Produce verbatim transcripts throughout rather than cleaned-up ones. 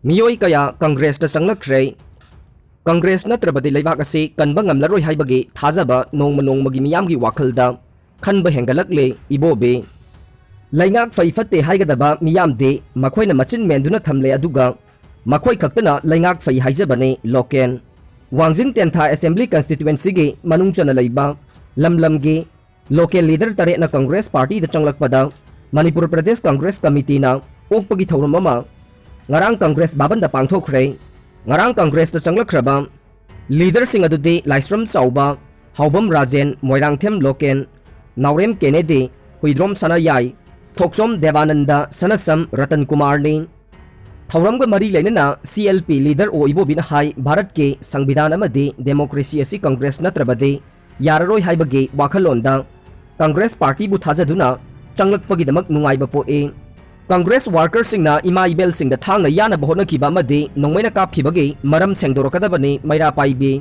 ꯃꯤꯑꯣꯏ ꯀꯌꯥ ꯀꯪꯒ꯭ꯔꯦꯁꯇ ꯆꯪꯂꯛꯈ꯭ꯔꯦ꯫ ꯀꯪꯒ꯭ꯔꯦꯁ ꯅꯠꯇ꯭ꯔꯕꯗꯤ ꯂꯩꯕꯥꯛ ꯑꯁꯤ ꯀꯟꯕ ꯉꯝꯂꯔꯣꯏ ꯍꯥꯏꯕꯒꯤ ꯊꯥꯖꯕ ꯅꯣꯡꯃ ꯅꯣꯡꯃꯒꯤ ꯃꯤꯌꯥꯝꯒꯤ ꯋꯥꯈꯜꯗ ꯈꯟꯕ ꯍꯦꯟꯒꯠꯂꯛꯂꯦ꯫ ꯏꯕꯣꯕꯤ, ꯂꯩꯉꯥꯛ ꯐꯩ ꯐꯠꯇꯦ ꯍꯥꯏꯒꯗꯕ ꯃꯤꯌꯥꯝꯗꯤ ꯃꯈꯣꯏꯅ ꯃꯆꯤꯟ ꯃꯦꯟꯗꯨꯅ ꯊꯝꯂꯦ, ꯑꯗꯨꯒ ꯃꯈꯣꯏ ꯈꯛꯇꯅ ꯂꯩꯉꯥꯛ ꯐꯩ ꯍꯥꯏꯖꯕꯅꯤ꯫ ꯂꯣꯀꯦꯟ, ꯋꯥꯡꯖꯤꯡ ꯇꯦꯟꯊꯥ ꯑꯦꯁꯦꯝꯕ꯭ꯂꯤ ꯀꯟꯁꯇꯤꯇ꯭ꯌꯨꯑꯦꯟꯁꯤꯒꯤ ꯃꯅꯨꯡ ꯆꯟꯅ ꯂꯩꯕ ꯂꯝ ꯂꯝꯒꯤ ꯂꯣꯀꯦꯜ ꯂꯤꯗꯔ ꯇꯔꯦꯠꯅ ꯀꯪꯒ꯭ꯔꯦꯁ ꯄꯥꯔꯇꯤꯗ ꯆꯪꯂꯛꯄꯗ ꯃꯅꯤꯄꯨꯔ ꯄ꯭ꯔꯗꯦꯁ ꯀꯪꯒ꯭ꯔꯦꯁ ꯀꯃꯤꯇꯤꯅ ꯑꯣꯛꯄꯒꯤ ꯊꯧꯔꯝ ꯑꯃ ꯉꯔꯥꯡ ꯀꯪꯒ꯭ꯔꯦꯁ ꯚꯕꯟꯗ ꯄꯥꯡꯊꯣꯛꯈ꯭ꯔꯦ꯫ ꯉꯔꯥꯡ ꯀꯪꯒ꯭ꯔꯦꯁꯇ ꯆꯪꯂꯛꯈ꯭ꯔꯕ ꯂꯤꯗꯔꯁꯤꯡ ꯑꯗꯨꯗꯤ ꯂꯥꯏꯁ꯭ꯔꯝ ꯆꯥꯎꯕ, ꯍꯥꯎꯕꯝ ꯔꯥꯖꯦꯟ, ꯃꯣꯏꯔꯥꯡꯊꯦꯝ ꯂꯣꯀꯦꯟ, ꯅꯥꯎꯔꯦꯝ ꯀꯦꯅꯦꯗꯤ, ꯍꯨꯏꯗ꯭ꯔꯣꯝ ꯁꯅꯥꯌꯥꯏ, ꯊꯣꯛꯆꯣꯝ ꯗꯦꯕꯥꯅꯟꯗ, ꯁꯅꯁꯝ ꯔꯇꯟ ꯀꯨꯃꯥꯔꯅꯤ꯫ ꯊꯧꯔꯝꯒ ꯃꯔꯤ ꯂꯩꯅꯅ ꯁꯤ ꯑꯦꯜ ꯄꯤ ꯂꯤꯗꯔ ꯑꯣ ꯏꯕꯣꯕꯤꯅ ꯍꯥꯏ, ꯚꯥꯔꯠꯀꯤ ꯁꯪꯕꯤꯙꯥꯟ ꯑꯃꯗꯤ ꯗꯦꯃꯣꯀ꯭ꯔꯦꯁꯤ ꯑꯁꯤ ꯀꯪꯒ꯭ꯔꯦꯁ ꯅꯠꯇ꯭ꯔꯕꯗꯤ ꯌꯥꯔꯔꯣꯏ ꯍꯥꯏꯕꯒꯤ ꯋꯥꯈꯜꯂꯣꯟꯗ ꯀꯪꯒ꯭ꯔꯦꯁ ꯄꯥꯔꯇꯤꯕꯨ ꯊꯥꯖꯗꯨꯅ ꯆꯪꯂꯛꯄꯒꯤꯗꯃꯛ ꯅꯨꯡꯉꯥꯏꯕ ꯄꯣꯛꯏ꯫ ꯀꯪꯒ꯭ꯔꯦꯁ ꯋꯥꯔꯀꯔꯁꯤꯡꯅ ꯏꯃꯥ ꯏꯕꯦꯜꯁꯤꯡꯗ ꯊꯥꯡꯅ ꯌꯥꯅꯕ ꯍꯣꯠꯅꯈꯤꯕ ꯑꯃꯗꯤ ꯅꯣꯡꯃꯩꯅ ꯀꯥꯞꯈꯤꯕꯒꯤ ꯃꯔꯝ ꯁꯦꯡꯗꯣꯔꯛꯀꯗꯕꯅꯤ꯫ ꯃꯩꯔꯥ ꯄꯥꯏꯕꯤ,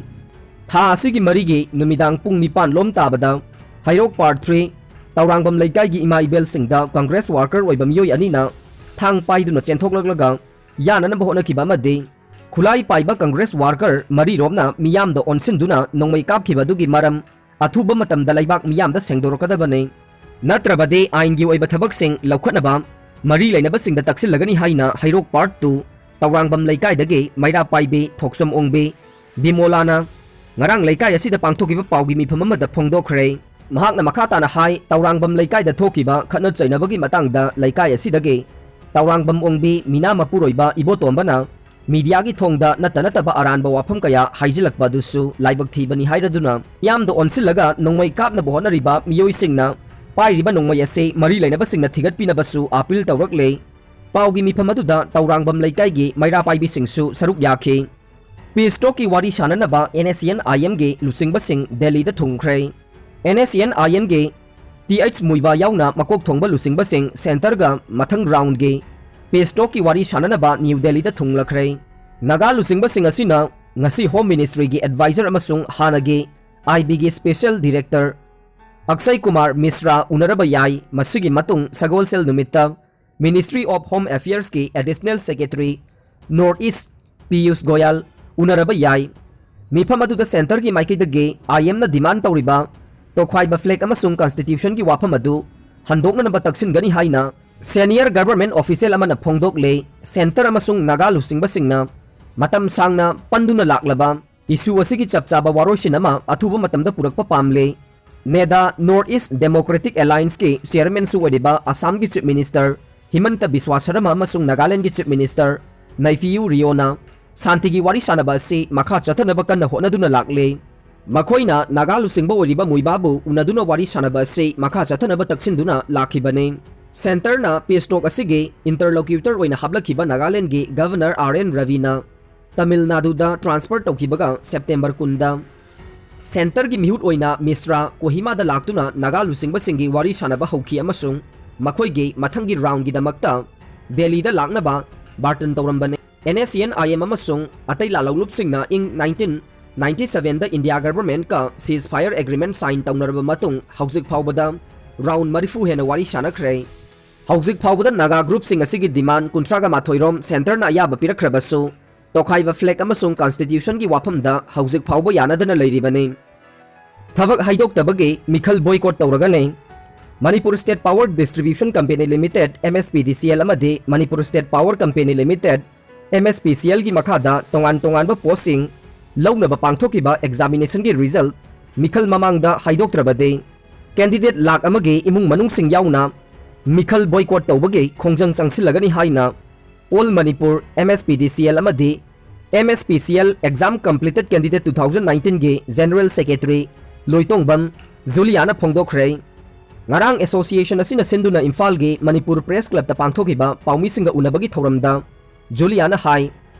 ꯊꯥ ꯑꯁꯤꯒꯤ ꯃꯔꯤꯒꯤ ꯅꯨꯃꯤꯗꯥꯡ ꯄꯨꯡ ꯅꯤꯄꯥꯟ ꯂꯣꯝ ꯇꯥꯕꯗ ꯍꯩꯔꯣꯛ ꯄꯥꯔꯠ ꯊ꯭ꯔꯤ ꯇꯧꯔꯥꯡꯕꯝ ꯂꯩꯀꯥꯏꯒꯤ ꯏꯃꯥ ꯏꯕꯦꯜꯁꯤꯡꯗ ꯀꯪꯒ꯭ꯔꯦꯁ ꯋꯥꯔꯀꯔ ꯑꯣꯏꯕ ꯃꯤꯑꯣꯏ ꯑꯅꯤꯅ ꯊꯥꯡ ꯄꯥꯏꯗꯨꯅ ꯆꯦꯟꯊꯣꯛꯂꯛꯂꯒ ꯌꯥꯅꯅꯕ ꯍꯣꯠꯅꯈꯤꯕ ꯑꯃꯗꯤ ꯈꯨꯠꯂꯥꯏ ꯄꯥꯏꯕ ꯀꯪꯒ꯭ꯔꯦꯁ ꯋꯥꯔꯀꯔ ꯃꯔꯤꯔꯣꯝꯅ ꯃꯤꯌꯥꯝꯗ ꯑꯣꯟꯁꯤꯟꯗꯨꯅ ꯅꯣꯡꯃꯩ ꯀꯥꯞꯈꯤꯕ ꯑꯗꯨꯒꯤ ꯃꯔꯝ ꯑꯊꯨꯕ ꯃꯇꯝꯗ ꯂꯩꯕꯥꯛ ꯃꯤꯌꯥꯝꯗ ꯁꯦꯡꯗꯣꯔꯛꯀꯗꯕꯅꯤ꯫ ꯅꯠꯇ꯭ꯔꯕꯗꯤ ꯑꯥꯏꯟꯒꯤ ꯑꯣꯏꯕ ꯊꯕꯛꯁꯤꯡ ꯂꯧꯈꯠꯅꯕ ꯃꯔꯤ ꯂꯩꯅꯕꯁꯤꯡꯗ ꯇꯛꯁꯤꯜꯂꯒꯅꯤ ꯍꯥꯏꯅ ꯍꯩꯔꯣꯛ ꯄꯥꯔꯠ ꯇꯨ ꯇꯧꯔꯥꯡꯕꯝ ꯂꯩꯀꯥꯏꯗꯒꯤ ꯃꯩꯔꯥ ꯄꯥꯏꯕꯤ ꯊꯣꯛꯆꯣꯝ ꯑꯣꯡꯕꯤ ꯕꯤꯃꯣꯂꯥꯅ ꯉꯔꯥꯡ ꯂꯩꯀꯥꯏ ꯑꯁꯤꯗ ꯄꯥꯡꯊꯣꯛꯈꯤꯕ ꯄꯥꯎꯒꯤ ꯃꯤꯐꯝ ꯑꯃꯗ ꯐꯣꯡꯗꯣꯛꯈ꯭ꯔꯦ꯫ ꯃꯍꯥꯛꯅ ꯃꯈꯥ ꯇꯥꯅ ꯍꯥꯏ, ꯇꯧꯔꯥꯡꯕꯝ ꯂꯩꯀꯥꯏꯗ ꯊꯣꯛꯈꯤꯕ ꯈꯠꯅ ꯆꯩꯅꯕꯒꯤ ꯃꯇꯥꯡꯗ ꯂꯩꯀꯥꯏ ꯑꯁꯤꯗꯒꯤ ꯇꯧꯔꯥꯡꯕꯝ ꯑꯣꯡꯕꯤ ꯃꯤꯅꯥ ꯃꯄꯨꯔꯣꯏꯕ ꯏꯕꯣꯇꯣꯝꯕꯅ ꯃꯤꯗꯤꯌꯥꯒꯤ ꯊꯣꯡꯗ ꯅꯠꯇ ꯅꯠꯇꯕ ꯑꯔꯥꯟꯕ ꯋꯥꯐꯝ ꯀꯌꯥ ꯍꯥꯏꯖꯤꯜꯂꯛꯄ ꯑꯗꯨꯁꯨ ꯂꯥꯏꯕꯛ ꯊꯤꯕꯅꯤ ꯍꯥꯏꯔꯗꯨꯅ ꯃꯤꯌꯥꯝꯗ ꯑꯣꯟꯁꯤꯜꯂꯒ ꯅꯣꯡꯃꯩ ꯀꯥꯞꯅꯕ ꯍꯣꯠꯅꯔꯤꯕ ꯃꯤꯑꯣꯏꯁꯤꯡꯅ ꯄꯥꯏꯔꯤꯕ ꯅꯣꯡꯃꯩ ꯑꯁꯤ ꯃꯔꯤ ꯂꯩꯅꯕꯁꯤꯡꯅ ꯊꯤꯒꯠꯄꯤꯅꯕꯁꯨ ꯑꯥꯄꯤꯜ ꯇꯧꯔꯛꯂꯦ꯫ ꯄꯥꯎꯒꯤ ꯃꯤꯐꯝ ꯑꯗꯨꯗ ꯇꯧꯔꯥꯡꯕꯝ ꯂꯩꯀꯥꯏꯒꯤ ꯃꯩꯔꯥ ꯄꯥꯏꯕꯤꯁꯤꯡꯁꯨ ꯁꯔꯨꯛ ꯌꯥꯈꯤ꯫ ꯄꯤꯁ ꯇꯣꯛꯀꯤ ꯋꯥꯔꯤ ꯁꯥꯅꯅꯕ ꯑꯦꯟ ꯑꯦꯁ ꯁꯤ ꯑꯦꯟ ꯑꯥꯏ ꯑꯦꯝꯒꯤ ꯂꯨꯆꯤꯡꯕꯁꯤꯡ ꯗꯦꯜꯂꯤꯗ ꯊꯨꯡꯈ꯭ꯔꯦ꯫ ꯑꯦꯟ ꯑꯦꯁ ꯁꯤ ꯑꯦꯟ ꯑꯥꯏ ꯑꯦꯝꯒꯤ ꯇꯤ ꯑꯩꯆ ꯃꯨꯏꯕꯥ ꯌꯥꯎꯅ ꯃꯀꯣꯛ ꯊꯣꯡꯕ ꯂꯨꯆꯤꯡꯕꯁꯤꯡ ꯁꯦꯟꯇꯔꯒ ꯃꯊꯪ ꯔꯥꯎꯟꯒꯤ ꯄꯤꯁ ꯇꯣꯛꯀꯤ ꯋꯥꯔꯤ ꯁꯥꯅꯅꯕ ꯅ꯭ꯌꯨ ꯗꯦꯜꯂꯤꯗ ꯊꯨꯡꯂꯈ꯭ꯔꯦ꯫ ꯅꯥꯒꯥ ꯂꯨꯆꯤꯡꯕꯁꯤꯡ ꯑꯁꯤꯅ ꯉꯁꯤ ꯍꯣꯝ ꯃꯤꯅꯤꯁꯇ꯭ꯔꯤꯒꯤ ꯑꯦꯗꯚꯥꯏꯖꯔ ꯑꯃꯁꯨꯡ ꯍꯥꯟꯅꯒꯤ ꯑꯥꯏ ꯕꯤꯒꯤ ꯁ꯭ꯄꯦꯁꯦꯜ ꯗꯤꯔꯦꯛꯇꯔ ꯑꯛꯁꯩ ꯀꯨꯃꯥꯔ ꯃꯤꯁ꯭ꯔꯥ ꯎꯅꯔꯕ ꯌꯥꯏ꯫ ꯃꯁꯤꯒꯤ ꯃꯇꯨꯡ ꯁꯒꯣꯜꯁꯦꯜ ꯅꯨꯃꯤꯠꯇ ꯃꯤꯅꯤꯁꯇ꯭ꯔꯤ ꯑꯣꯐ ꯍꯣꯝ ꯑꯦꯐꯤꯌꯔꯁꯀꯤ additional secretary North East Piyush Goyal ꯎꯅꯔꯕ ꯌꯥꯏ꯫ ꯃꯤꯐꯝ ꯑꯗꯨꯗ centreꯒꯤ ꯃꯥꯏꯀꯩꯗꯒꯤ I M ꯅ demand ꯇꯧꯔꯤꯕ ꯇꯣꯈꯥꯏꯕ flag ꯑꯃꯁꯨꯡ constitutionꯒꯤ ꯋꯥꯐꯝ ꯑꯗꯨ ꯍꯟꯗꯣꯛꯅꯅꯕ ꯇꯛꯁꯤꯟꯒꯅꯤ ꯍꯥꯏꯅ senior government official ꯑꯃꯅ ꯐꯣꯡꯗꯣꯛꯂꯦ꯫ Centre ꯑꯃꯁꯨꯡ ꯅꯥꯒꯥ ꯂꯨꯆꯤꯡꯕꯁꯤꯡꯅ ꯃꯇꯝ ꯁꯥꯡꯅ ꯄꯟꯗꯨꯅ ꯂꯥꯛꯂꯕ issue ꯑꯁꯤꯒꯤ ꯆꯞ ꯆꯥꯕ ꯋꯥꯔꯣꯏꯁꯤꯟ ꯑꯃ ꯑꯊꯨꯕ ꯃꯇꯝꯗ ꯄꯨꯔꯛꯄ ꯄꯥꯝꯂꯦ꯫ NEDA, North East Democratic Allianceꯀꯤ chairmanꯁꯨ ꯑꯣꯏꯔꯤꯕ ꯑꯁꯥꯝꯒꯤ Chief Minister ꯍꯤꯃꯟꯇ ꯕꯤꯁ꯭ꯋꯥ ꯁꯔꯃ ꯑꯃꯁꯨꯡ ꯅꯥꯒꯥꯂꯦꯟꯗꯒꯤ Chief Minister ꯅꯩꯐꯤꯌꯨ ꯔꯤꯑꯣꯅ ꯁꯥꯟꯇꯤꯒꯤ ꯋꯥꯔꯤ ꯁꯥꯅꯕ ꯑꯁꯤ ꯃꯈꯥ ꯆꯠꯊꯅꯕ ꯀꯟꯅ ꯍꯣꯠꯅꯗꯨꯅ ꯂꯥꯛꯂꯤ꯫ ꯃꯈꯣꯏꯅ ꯅꯥꯒꯥ ꯂꯨꯆꯤꯡꯕ ꯑꯣꯏꯔꯤꯕ ꯃꯨꯏꯕꯥꯕꯨ ꯎꯅꯗꯨꯅ ꯋꯥꯔꯤ ꯁꯥꯅꯕ ꯑꯁꯤ ꯃꯈꯥ ꯆꯠꯊꯅꯕ ꯇꯛꯁꯤꯟꯗꯨꯅ ꯂꯥꯛꯈꯤꯕꯅꯤ꯫ Centreꯅ peace talk ꯑꯁꯤꯒꯤ interlocutor ꯑꯣꯏꯅ ꯍꯥꯞꯂꯛꯈꯤꯕ ꯅꯥꯒꯥꯂꯦꯟꯗꯒꯤ Governor R N ꯔꯕꯤꯅ ꯇꯥꯃꯤꯜ ꯅꯥꯗꯨꯗ transfer ꯇꯧꯈꯤꯕꯒ September ꯀꯨꯟꯗ centreꯒꯤ ꯃꯤꯍꯨꯠ ꯑꯣꯏꯅ ꯃꯤꯁ꯭ꯔꯥ ꯀꯣꯍꯤꯃꯥꯗ ꯂꯥꯛꯇꯨꯅ ꯅꯥꯒꯥ ꯂꯨꯆꯤꯡꯕꯁꯤꯡꯒꯤ ꯋꯥꯔꯤ ꯁꯥꯅꯕ ꯍꯧꯈꯤ ꯑꯃꯁꯨꯡ ꯃꯈꯣꯏꯒꯤ ꯃꯊꯪꯒꯤ roundꯒꯤꯗꯃꯛꯇ ꯗꯦꯜꯂꯤꯗ ꯂꯥꯛꯅꯕ bargain ꯇꯧꯔꯝꯕꯅꯤ꯫ NSCN-IM ꯑꯃꯁꯨꯡ ꯑꯇꯩ ꯂꯥꯜꯍꯧꯂꯨꯞꯁꯤꯡꯅ ꯏꯪ nineteen ninety sevenꯗ India governmentꯀ ceasefire agreement sign ꯇꯧꯅꯔꯕ ꯃꯇꯨꯡ ꯍꯧꯖꯤꯛ ꯐꯥꯎꯕꯗ round ꯃꯔꯤꯐꯨ ꯍꯦꯟꯅ ꯋꯥꯔꯤ ꯁꯥꯅꯈ꯭ꯔꯦ꯫ ꯍꯧꯖꯤꯛ ꯐꯥꯎꯕꯗ ꯅꯥꯒꯥ groupꯁꯤꯡ ꯑꯁꯤꯒꯤ demand ꯀꯨꯟꯊ꯭ꯔꯥꯒ ꯃꯥꯊꯣꯏ ꯔꯣꯝ centreꯅ ꯑꯌꯥꯕ ꯄꯤꯔꯛꯈ꯭ꯔꯕꯁꯨ, ꯇꯣꯈꯥꯏꯕ flag ꯑꯃꯁꯨꯡ constitutionꯒꯤ ꯋꯥꯐꯝꯗ ꯍꯧꯖꯤꯛ ꯐꯥꯎꯕ ꯌꯥꯅꯗꯅ ꯂꯩꯔꯤꯕꯅꯤ꯫ ꯊꯕꯛ ꯍꯥꯏꯗꯣꯛꯇꯕꯒꯤ ꯃꯤꯈꯜ boycott ꯇꯧꯔꯒꯅꯤ꯫ Manipur State Power Distribution Company Limited, MSPDCL, ꯑꯃꯗꯤ Manipur State Power Company Limited, MSPCLꯒꯤ ꯃꯈꯥꯗ ꯇꯣꯉꯥꯟ ꯇꯣꯉꯥꯟꯕ postꯁꯤꯡ ꯂꯧꯅꯕ ꯄꯥꯡꯊꯣꯛꯈꯤꯕ examinationꯒꯤ result ꯃꯤꯈꯜ ꯃꯃꯥꯡꯗ ꯍꯥꯏꯗꯣꯛꯇ꯭ꯔꯕꯗꯤ, candidate ꯂꯥꯈ ꯑꯃꯒꯤ ꯏꯃꯨꯡ ꯃꯅꯨꯡꯁꯤꯡ ꯌꯥꯎꯅ ꯃꯤꯈꯜ boycott ꯇꯧꯕꯒꯤ ꯈꯣꯡꯖꯪ ꯆꯪꯁꯤꯜꯂꯒꯅꯤ ꯍꯥꯏꯅ All Manipur MSPDCL ꯑꯃꯗꯤ MSPCL Exam Completed Candidate two thousand nineteenꯒꯤ General Secretary ꯂꯣꯏꯇꯣꯡꯕꯝ ꯖꯨꯂꯤꯌꯥꯅ ꯐꯣꯡꯗꯣꯛꯈ꯭ꯔꯦ꯫ ꯉꯔꯥꯡ association ꯑꯁꯤꯅ ꯁꯤꯟꯗꯨꯅ ꯏꯝꯐꯥꯜꯒꯤ ꯃꯅꯤꯄꯨꯔ Press Clubꯇ ꯄꯥꯡꯊꯣꯛꯈꯤꯕ ꯄꯥꯎꯃꯤꯁꯤꯡꯒ ꯎꯅꯕꯒꯤ ꯊꯧꯔꯝꯗ ꯖꯨꯂꯤꯌꯥꯅ ꯍꯥꯏ,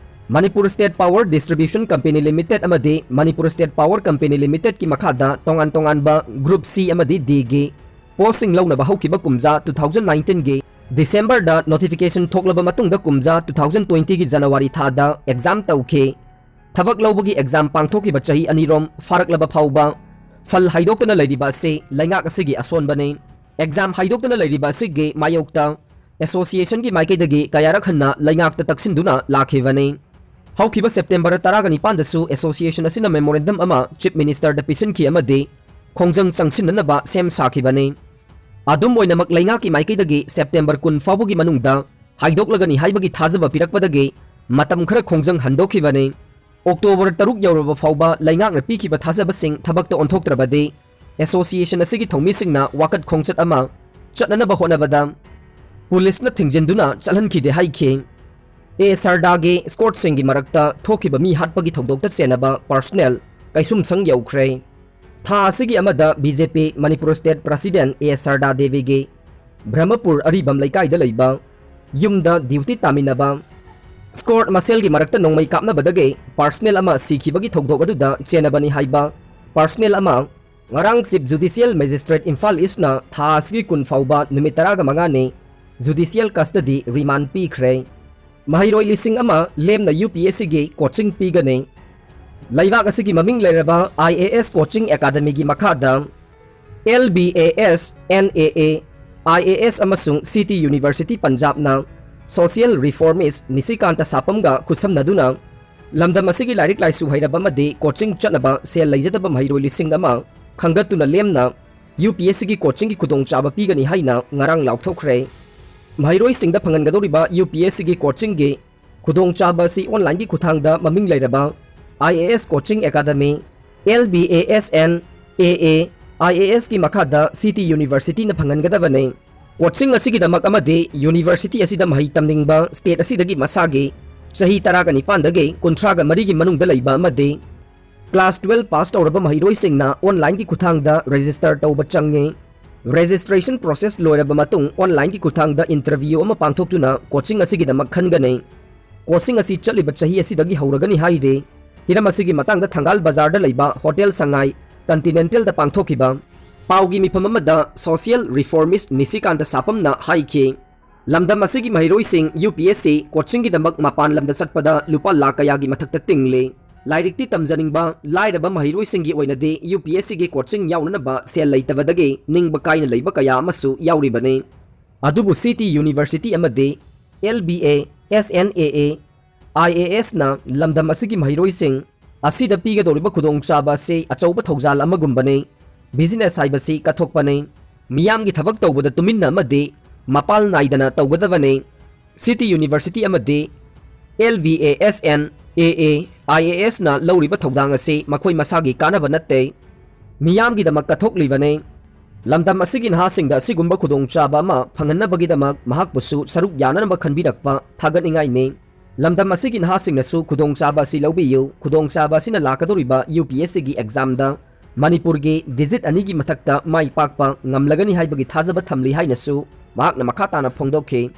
Manipur State Power Distribution Company Limited ꯑꯃꯗꯤ Manipur State Power Company Limitedꯀꯤ ꯃꯈꯥꯗ ꯇꯣꯉꯥꯟ ꯇꯣꯉꯥꯟꯕ Group C ꯑꯃꯗꯤ Dꯒꯤ postꯁꯤꯡ ꯂꯧꯅꯕ ꯍꯧꯈꯤꯕ ꯀꯨꯝꯖꯥ two thousand nineteenꯒꯤ Decemberꯗ notification ꯊꯣꯛꯂꯕ ꯃꯇꯨꯡꯗ ꯀꯨꯝꯖꯥ two thousand twentyꯒꯤ January ꯊꯥꯗ exam ꯇꯧꯈꯤ꯫ ꯊꯕꯛ ꯂꯧꯕꯒꯤ exam ꯄꯥꯡꯊꯣꯛꯈꯤꯕ ꯆꯍꯤ ꯑꯅꯤꯔꯣꯝ ꯐꯥꯔꯛꯂꯕ ꯐꯥꯎꯕ ꯐꯜ ꯍꯥꯏꯗꯣꯛꯇꯅ ꯂꯩꯔꯤꯕ ꯑꯁꯤ ꯂꯩꯉꯥꯛ ꯑꯁꯤꯒꯤ ꯑꯁꯣꯟꯕꯅꯤ꯫ Exam ꯍꯥꯏꯗꯣꯛꯇꯅ ꯂꯩꯔꯤꯕ ꯑꯁꯤꯒꯤ ꯃꯥꯌꯣꯛꯇ ꯑꯦꯁꯣꯁꯤꯌꯦꯁꯟꯒꯤ ꯃꯥꯏꯀꯩꯗꯒꯤ ꯀꯌꯥꯔꯛ ꯍꯟꯅ ꯂꯩꯉꯥꯛꯇ ꯇꯛꯁꯤꯟꯗꯨꯅ ꯂꯥꯛꯈꯤꯕꯅꯤ꯫ ꯍꯧꯈꯤꯕ ꯁꯦꯞꯇꯦꯝꯕꯔ ꯇꯔꯥꯒ ꯅꯤꯄꯥꯟꯗꯁꯨ ꯑꯦꯁꯣꯁꯤꯌꯦꯁꯟ ꯑꯁꯤꯅ ꯃꯦꯃꯣꯔꯦꯟꯗꯝ ꯑꯃ ꯆꯤꯐ ꯃꯤꯅꯤꯁꯇꯔꯗ ꯄꯤꯁꯤꯟꯈꯤ ꯑꯃꯗꯤ ꯈꯣꯡꯖꯪ ꯆꯪꯁꯤꯟꯅꯅꯕ ꯁꯦꯝ ꯁꯥꯈꯤꯕꯅꯤ꯫ ꯑꯗꯨꯝ ꯑꯣꯏꯅꯃꯛ, ꯂꯩꯉꯥꯛꯀꯤ ꯃꯥꯏꯀꯩꯗꯒꯤ ꯁꯦꯞꯇꯦꯝꯕꯔ ꯀꯨꯟ ꯐꯥꯎꯕꯒꯤ ꯃꯅꯨꯡꯗ ꯍꯥꯏꯗꯣꯛꯂꯒꯅꯤ ꯍꯥꯏꯕꯒꯤ ꯊꯥꯖꯕ ꯄꯤꯔꯛꯄꯗꯒꯤ ꯃꯇꯝ ꯈꯔ ꯈꯣꯡꯖꯪ ꯍꯟꯗꯣꯛꯈꯤꯕꯅꯤ꯫ ꯑꯣꯛꯇꯣꯕꯔ ꯇꯔꯨꯛ ꯌꯧꯔꯕ ꯐꯥꯎꯕ ꯂꯩꯉꯥꯛꯅ ꯄꯤꯈꯤꯕ ꯊꯥꯖꯕꯁꯤꯡ ꯊꯕꯛꯇ ꯑꯣꯟꯊꯣꯛꯇ꯭ꯔꯕꯗꯤ, ꯑꯦꯁꯣꯁꯤꯌꯦꯁꯟ ꯑꯁꯤꯒꯤ ꯊꯧꯃꯤꯁꯤꯡꯅ ꯋꯥꯀꯠ ꯈꯣꯡꯆꯠ ꯑꯃ ꯆꯠꯅꯅꯕ ꯍꯣꯠꯅꯕꯗ ꯄꯨꯂꯤꯁꯅ ꯊꯤꯡꯖꯤꯟꯗꯨꯅ ꯆꯠꯍꯟꯈꯤꯗꯦ ꯍꯥꯏꯈꯤ꯫ ꯑꯦ ꯁꯔꯗꯥꯒꯤ ꯁ꯭ꯀꯣꯔꯠꯁꯤꯡꯒꯤ ꯃꯔꯛꯇ ꯊꯣꯛꯈꯤꯕ ꯃꯤ ꯍꯥꯠꯄꯒꯤ ꯊꯧꯗꯣꯛꯇ ꯆꯦꯟꯅꯕ ꯄꯔꯁꯅꯦꯜ ꯀꯩꯁꯨꯝꯁꯪ ꯌꯧꯈ꯭ꯔꯦ꯫ ꯊꯥ ꯑꯁꯤꯒꯤ ꯑꯃꯗ ꯕꯤ ꯖꯦ ꯄꯤ ꯃꯅꯤꯄꯨꯔ ꯁ꯭ꯇꯦꯠ ꯄ꯭ꯔꯁꯤꯗꯦꯟꯠ ꯑꯦ ꯁꯔꯗꯥ ꯗꯦꯕꯤꯒꯤ ꯕ꯭ꯔꯍꯃꯄꯨꯔ ꯑꯔꯤꯕꯝ ꯂꯩꯀꯥꯏꯗ ꯂꯩꯕ ꯌꯨꯝꯗ ꯗ꯭ꯌꯨꯇꯤ ꯇꯥꯃꯤꯟꯅꯕ ꯁ꯭ꯀꯣꯔꯠ ꯃꯁꯦꯜꯒꯤ ꯃꯔꯛꯇ ꯅꯣꯡꯃꯩ ꯀꯥꯞꯅꯕꯗꯒꯤ ꯄꯔꯁꯅꯦꯜ ꯑꯃ ꯁꯤꯈꯤꯕꯒꯤ ꯊꯧꯗꯣꯛ ꯑꯗꯨꯗ ꯆꯦꯟꯅꯕꯅꯤ ꯍꯥꯏꯕ ꯄꯔꯁꯅꯦꯜ ꯑꯃ ꯉꯔꯥꯡ ꯆꯤꯐ ꯖꯨꯗꯤꯁꯤꯌꯦꯜ ꯃꯦꯖꯤꯁꯇ꯭ꯔꯦꯠ ꯏꯝꯐꯥꯜ ꯏꯁꯅ ꯊꯥ ꯑꯁꯤꯒꯤ ꯀꯨꯟ ꯐꯥꯎꯕ ꯅꯨꯃꯤꯠ ꯇꯔꯥꯒ ꯃꯉꯥꯅꯤ ꯖꯨꯗꯤꯁꯤꯌꯦꯜ ꯀꯁꯇꯗꯤ ꯔꯤꯃꯥꯟ ꯄꯤꯈ꯭ꯔꯦ꯫ ꯃꯍꯩꯔꯣꯏ ꯂꯤꯁꯤꯡ ꯑꯃ ꯂꯦꯝꯅ ꯌꯨ ꯄꯤ ꯑꯦꯁ ꯁꯤꯒꯤ ꯀꯣꯆꯤꯡ ꯄꯤꯒꯅꯤ꯫ ꯂꯩꯕꯥꯛ ꯑꯁꯤꯒꯤ ꯃꯃꯤꯡ ꯂꯩꯔꯕ ꯑꯥꯏ ꯑꯦ ꯑꯦꯁ ꯀꯣꯆꯤꯡ ꯑꯦꯀꯥꯗꯃꯤꯒꯤ ꯃꯈꯥꯗ L B A S, N A A, I A ꯑꯦꯁ ꯑꯃꯁꯨꯡ ꯁꯤꯇꯤ ꯌꯨꯅꯤꯚꯔꯁꯤꯇꯤ ꯄꯟꯖꯥꯕꯅ ꯁꯣꯁꯤꯌꯦꯜ ꯔꯤꯐꯣꯔꯃꯤꯁ ꯅꯤꯁꯤꯀꯥꯟꯇ ꯁꯥꯄꯝꯒ ꯈꯨꯠꯁꯝꯅꯗꯨꯅ ꯂꯝꯗꯝ ꯑꯁꯤꯒꯤ ꯂꯥꯏꯔꯤꯛ ꯂꯥꯏꯁꯨ ꯍꯩꯔꯕ ꯑꯃꯗꯤ ꯀꯣꯆꯤꯡ ꯆꯠꯅꯕ ꯁꯦꯜ ꯂꯩꯖꯗꯕ ꯃꯍꯩꯔꯣꯏ ꯂꯤꯁꯤꯡ ꯑꯃ ꯈꯟꯒꯠꯇꯨꯅ ꯂꯦꯝꯅ ꯌꯨ ꯄꯤ ꯑꯦꯁ ꯁꯤꯒꯤ ꯀꯣꯆꯤꯡꯒꯤ ꯈꯨꯗꯣꯡꯆꯥꯕ ꯄꯤꯒꯅꯤ ꯍꯥꯏꯅ ꯉꯔꯥꯡ ꯂꯥꯎꯊꯣꯛꯈ꯭ꯔꯦ꯫ ꯃꯍꯩꯔꯣꯏꯁꯤꯡꯗ ꯐꯪꯍꯟꯒꯗꯧꯔꯤꯕ ꯌꯨ ꯄꯤ ꯑꯦꯁ ꯁꯤꯒꯤ ꯀꯣꯆꯤꯡꯒꯤ ꯈꯨꯗꯣꯡꯆꯥꯕ ꯑꯁꯤ ꯑꯣꯟꯂꯥꯏꯟꯒꯤ ꯈꯨꯠꯊꯥꯡꯗ ꯃꯃꯤꯡ ꯂꯩꯔꯕ I A S coaching academy, L B A S N A A, I A ꯑꯦꯁꯀꯤ ꯃꯈꯥꯗ ꯁꯤꯇꯤ ꯌꯨꯅꯤꯚꯔꯁꯤꯇꯤꯅ ꯐꯪꯍꯟꯒꯗꯕꯅꯤ꯫ ꯀꯣꯆꯤꯡ ꯑꯁꯤꯒꯤꯗꯃꯛ ꯑꯃꯗꯤ ꯌꯨꯅꯤꯚꯔꯁꯤꯇꯤ ꯑꯁꯤꯗ ꯃꯍꯩ ꯇꯝꯅꯤꯡꯕ ꯁ꯭ꯇꯦꯠ ꯑꯁꯤꯗꯒꯤ ꯃꯁꯥꯒꯤ ꯆꯍꯤ ꯇꯔꯥꯒ ꯅꯤꯄꯥꯟꯗꯒꯤ ꯀꯨꯟꯊ꯭ꯔꯥꯒ ꯃꯔꯤꯒꯤ ꯃꯅꯨꯡꯗ ꯂꯩꯕ ꯑꯃꯗꯤ ꯀ꯭ꯂꯥꯁ ꯇꯨꯋꯦꯜꯕ ꯄꯥꯁ ꯇꯧꯔꯕ ꯃꯍꯩꯔꯣꯏꯁꯤꯡꯅ ꯑꯣꯟꯂꯥꯏꯟꯒꯤ ꯈꯨꯠꯊꯥꯡꯗ ꯔꯦꯖꯤꯁꯇꯔ ꯇꯧꯕ ꯆꯪꯉꯤ꯫ ꯔꯦꯖꯤꯁꯇ꯭ꯔꯦꯁꯟ ꯄ꯭ꯔꯣꯁꯦꯁ ꯂꯣꯏꯔꯕ ꯃꯇꯨꯡ ꯑꯣꯟꯂꯥꯏꯟꯒꯤ ꯈꯨꯠꯊꯥꯡꯗ ꯏꯟꯇꯔꯚ꯭ꯌꯨ ꯑꯃ ꯄꯥꯡꯊꯣꯛꯇꯨꯅ ꯀꯣꯆꯤꯡ ꯑꯁꯤꯒꯤꯗꯃꯛ ꯈꯟꯒꯅꯤ꯫ ꯀꯣꯆꯤꯡ ꯑꯁꯤ ꯆꯠꯂꯤꯕ ꯆꯍꯤ ꯑꯁꯤꯗꯒꯤ ꯍꯧꯔꯒꯅꯤ ꯍꯥꯏꯔꯤ꯫ ꯍꯤꯔꯝ ꯑꯁꯤꯒꯤ ꯃꯇꯥꯡꯗ ꯊꯪꯒꯥꯜ ꯕꯖꯥꯔꯗ ꯂꯩꯕ ꯍꯣꯇꯦꯜ ꯁꯉꯥꯏ ꯀꯟꯇꯤꯅꯦꯟꯇꯦꯜꯗ ꯄꯥꯡꯊꯣꯛꯈꯤꯕ ꯄꯥꯎꯒꯤ ꯃꯤꯐꯝ ꯑꯃꯗ ꯁꯣꯁꯤꯌꯦꯜ ꯔꯤꯐꯣꯔꯃꯤꯁ ꯅꯤꯁꯤꯀꯥꯟꯇ ꯁꯥꯄꯝꯅ ꯍꯥꯏꯈꯤ, ꯂꯝꯗꯝ ꯑꯁꯤꯒꯤ ꯃꯍꯩꯔꯣꯏꯁꯤꯡ ꯌꯨ ꯄꯤ ꯑꯦꯁ ꯁꯤ ꯀꯣꯆꯤꯡꯒꯤꯗꯃꯛ ꯃꯄꯥꯟ ꯂꯝꯗ ꯆꯠꯄꯗ ꯂꯨꯄꯥ ꯂꯥꯈ ꯀꯌꯥꯒꯤ ꯃꯊꯛꯇ ꯇꯤꯡꯂꯤ꯫ ꯂꯥꯏꯔꯤꯛꯇꯤ ꯇꯝꯖꯅꯤꯡꯕ ꯂꯥꯏꯔꯕ ꯃꯍꯩꯔꯣꯏꯁꯤꯡꯒꯤ ꯑꯣꯏꯅꯗꯤ ꯌꯨ ꯄꯤ ꯑꯦꯁ ꯁꯤꯒꯤ ꯀꯣꯆꯤꯡ ꯌꯥꯎꯅꯅꯕ ꯁꯦꯜ ꯂꯩꯇꯕꯗꯒꯤ ꯅꯤꯡꯕ ꯀꯥꯏꯅ ꯂꯩꯕ ꯀꯌꯥ ꯑꯃꯁꯨ ꯌꯥꯎꯔꯤꯕꯅꯤ꯫ ꯑꯗꯨꯕꯨ City University ꯑꯃꯗꯤ L B A, S N A A, I A S ꯅ ꯂꯝꯗꯝ ꯑꯁꯤꯒꯤ ꯃꯍꯩꯔꯣꯏꯁꯤꯡ ꯑꯁꯤꯗ ꯄꯤꯒꯗꯧꯔꯤꯕ ꯈꯨꯗꯣꯡꯆꯥꯕ ꯑꯁꯤ ꯑꯆꯧꯕ ꯊꯧꯖꯥꯜ ꯑꯃꯒꯨꯝꯕꯅꯤ꯫ Business ꯍꯥꯏꯕꯁꯤ ꯀꯠꯊꯣꯛꯄꯅꯤ꯫ ꯃꯤꯌꯥꯝꯒꯤ ꯊꯕꯛ ꯇꯧꯕꯗ ꯇꯨꯃꯤꯟꯅ ꯑꯃꯗꯤ ꯃꯄꯥꯜ ꯅꯥꯏꯗꯅ ꯇꯧꯒꯗꯕꯅꯤ꯫ City University ꯑꯃꯗꯤ L B A S N A A I A S ꯅ ꯂꯧꯔꯤꯕ ꯊꯧꯗꯥꯡ ꯑꯁꯤ ꯃꯈꯣꯏ ꯃꯁꯥꯒꯤ ꯀꯥꯟꯅꯕ ꯅꯠꯇꯦ, ꯃꯤꯌꯥꯝꯒꯤꯗꯃꯛ ꯀꯠꯊꯣꯛꯂꯤꯕꯅꯤ꯫ ꯂꯝꯗꯝ ꯑꯁꯤꯒꯤ ꯅꯍꯥꯁꯤꯡꯗ ꯑꯁꯤꯒꯨꯝꯕ ꯈꯨꯗꯣꯡꯆꯥꯕ ꯑꯃ ꯐꯪꯍꯟꯅꯕꯒꯤꯗꯃꯛ ꯃꯍꯥꯛꯄꯨꯁꯨ ꯁꯔꯨꯛ ꯌꯥꯅꯅꯕ ꯈꯟꯕꯤꯔꯛꯄ ꯊꯥꯒꯠꯅꯤꯡꯉꯥꯏꯅꯤ꯫ ꯂꯝꯗꯝ ꯑꯁꯤꯒꯤ ꯅꯍꯥꯁꯤꯡꯅꯁꯨ ꯈꯨꯗꯣꯡꯆꯥꯕ ꯑꯁꯤ ꯂꯧꯕꯤꯌꯨ꯫ ꯈꯨꯗꯣꯡꯆꯥꯕ ꯑꯁꯤꯅ ꯂꯥꯛꯀꯗꯧꯔꯤꯕ U P S C ꯒꯤ exam ꯗ ꯃꯅꯤꯄꯨꯔꯒꯤ digit ꯑꯅꯤꯒꯤ ꯃꯊꯛꯇ ꯃꯥꯏ ꯄꯥꯛꯄ ꯉꯝꯂꯒꯅꯤ ꯍꯥꯏꯕꯒꯤ ꯊꯥꯖꯕ ꯊꯝꯂꯤ ꯍꯥꯏꯅꯁꯨ ꯃꯍꯥꯛꯅ ꯃꯈꯥ ꯇꯥꯅ ꯐꯣꯡꯗꯣꯛꯈꯤ꯫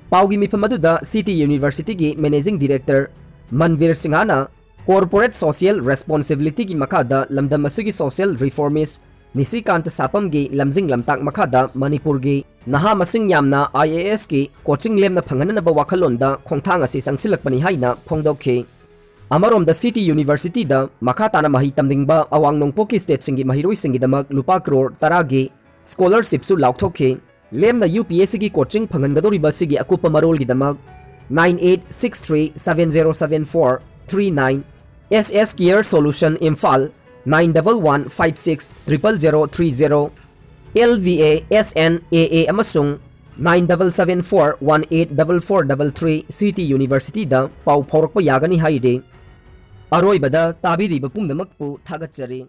ꯄꯥꯎꯒꯤ ꯃꯤꯐꯝ ꯑꯗꯨꯗ City University ꯒꯤ Managing Director ꯃꯟꯕꯤꯔ ꯁꯤꯡꯍꯅ Corporate Social Responsibility ꯒꯤ ꯃꯈꯥꯗ ꯂꯝꯗꯝ ꯑꯁꯤꯒꯤ social reformist ꯅꯤꯁꯤꯀꯥꯟꯇ ꯁꯥꯄꯝꯒꯤ ꯂꯝꯖꯤꯡ ꯂꯝꯇꯥꯛ ꯃꯈꯥꯗ ꯃꯅꯤꯄꯨꯔꯒꯤ ꯅꯍꯥ ꯃꯁꯤꯡ ꯌꯥꯝꯅ I A S ꯀꯤ coaching ꯂꯦꯝꯅ ꯐꯪꯍꯟꯅꯅꯕ ꯋꯥꯈꯜꯂꯣꯟꯗ ꯈꯣꯡꯊꯥꯡ ꯑꯁꯤ ꯆꯪꯁꯤꯜꯂꯛꯄꯅꯤ ꯍꯥꯏꯅ ꯐꯣꯡꯗꯣꯛꯈꯤ꯫ ꯑꯃꯔꯣꯝꯗ City University ꯗ ꯃꯈꯥ ꯇꯥꯅ ꯃꯍꯩ ꯇꯝꯅꯤꯡꯕ ꯑꯋꯥꯡ ꯅꯣꯡꯄꯣꯛꯀꯤ state ꯁꯤꯡꯒꯤ ꯃꯍꯩꯔꯣꯏꯁꯤꯡꯒꯤꯗꯃꯛ ꯂꯨꯄꯥ ꯀ꯭ꯔꯣꯔ ꯇꯔꯥꯒꯤ scholarship ꯁꯨ ꯂꯥꯎꯊꯣꯛꯈꯤ꯫ ꯂꯦꯝꯅ U P S C ꯒꯤ coaching ꯐꯪꯍꯟꯒꯗꯧꯔꯤꯕ ꯑꯁꯤꯒꯤ ꯑꯀꯨꯞꯄ ꯃꯔꯣꯜꯒꯤꯗꯃꯛ nine eight six three seven zero seven four three nine, S S Care Solution Imphal nine double one five six triple zero three zero, L V A S N A A ꯑꯃꯁꯨꯡ nine double seven four one eight double four double three City University ꯗ ꯄꯥꯎ ꯐꯥꯎꯔꯛꯄ ꯌꯥꯒꯅꯤ ꯍꯥꯏꯔꯤ꯫ ꯑꯔꯣꯏꯕꯗ ꯇꯥꯕꯤꯔꯤꯕ ꯄꯨꯝꯅꯃꯛꯄꯨ ꯊꯥꯒꯠꯆꯔꯤ꯫